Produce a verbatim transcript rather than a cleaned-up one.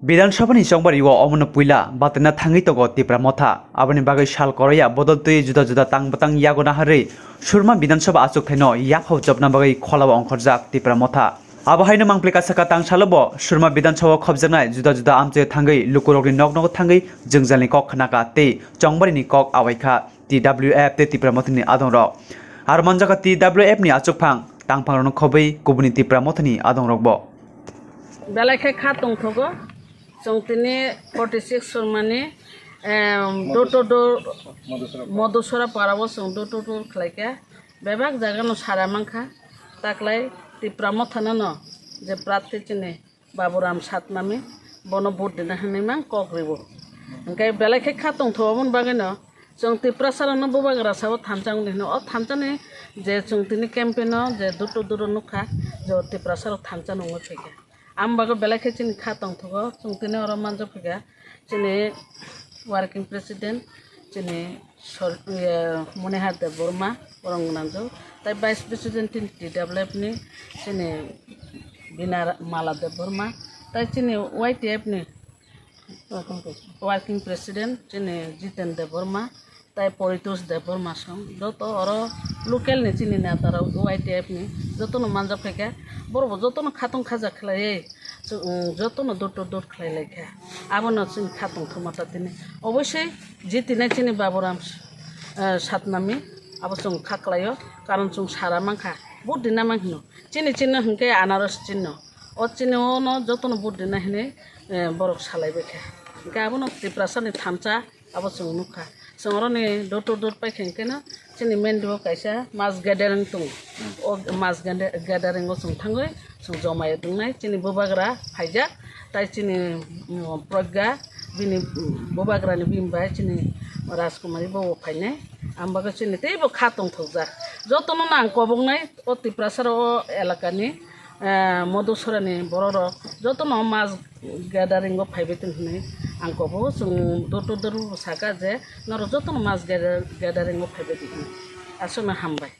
Bidhan Sabha ni chongbario omono puila batwna thangwi tongo Tipra Motha. Aboni bagwi sal koroya bodol twi juda juda tang bwtang yago naharwi Surma Bidhan Sabha achukthai no yaphao chopna bagwi kholao ongkhorjak Tipra Motha. Abo haino mangpli kasaka tang salo bo Surma Bidhan Sabha o khopjaknai juda juda amchoi thangwi lukurokni nok nogo thangwi jwngjalni kok khnaka tei chongbarini kok awaikha T W F tei Tipra Mothani adongrok. Aro manjaka T W F ni achukphang tangphangrokno khobwi kubuni Tipra Mothani adongrokbo. Belai khe kha tongthogo. Chwng tini forty six Surmani, em, door to door, Madhusora parao chwng door to door khlaikha. Bebak jagano sara mankha. Taklai Tipra Mothano no je prarthi chini Baburam Satnami, bono vote dina hinwi mang kok ribo. Hwnkhe belai khe kha tongthogo, aboni bagwino chwng Tiprasarokno bubagra sao thansa wngdi hino. O thansani je chwng tini campaign-o je door to door nukha, je o Tiprasarok thansa wngwi phaikha. Ang bagwi belai khe chini kha tongthogo, chwng tini oro manjak phaikha chini working president, chini Sor-, iye, Monihar Debbarma, borok wngnangjak. Tai Vice President tin T W F ni, chini Bina Mala Debbarma. Tai chini Y T F ni Working President, chini Jiten Debbarma. Tai Poritosh Debbarma song. Joto oro local ni chini neta rok Y T F ni. Jotono manjak phaikha. Borok bo jotono khatung khajak khlaiwi. Chwng, um, jotono door to door khlai laikha. Abono chini kha tongthokma ta tini. Obosoi jitinai chini Baburam, eh, Satnami, abo chwng kha khlaio, karon chwng sara mankha, vote dina mang hino. Chini chinno hwnkhe anaros chinno. O chinno jotono vote dina hinwi, eh, borok salai baikha. Hwnkhe abono Tiprasani thansa, abo chwng nukha. Chwng oroni door to door paikha hwnkhe no chini main road o kaisa mass gathering tongo. O mass gade-, gathering o chwng thangwi chwng jomai tongnai. Chini bubagra phaijak, tai chini, mm, Pragya, bini, mm, bubagrani bini bai chini Rajkumari bo phainai. Ang bagwi chini teibo kha tongthokjak. Jotono no ang koboknai o Tiprasarok o elakani, eh, Madhusorani bororok jotono mass gathering o phaibai tong hinwi ang kobo. Chwng door to door bo saka je norok jotono mass gather-, gathering o phaibai di hinwi. Aswkno hambai.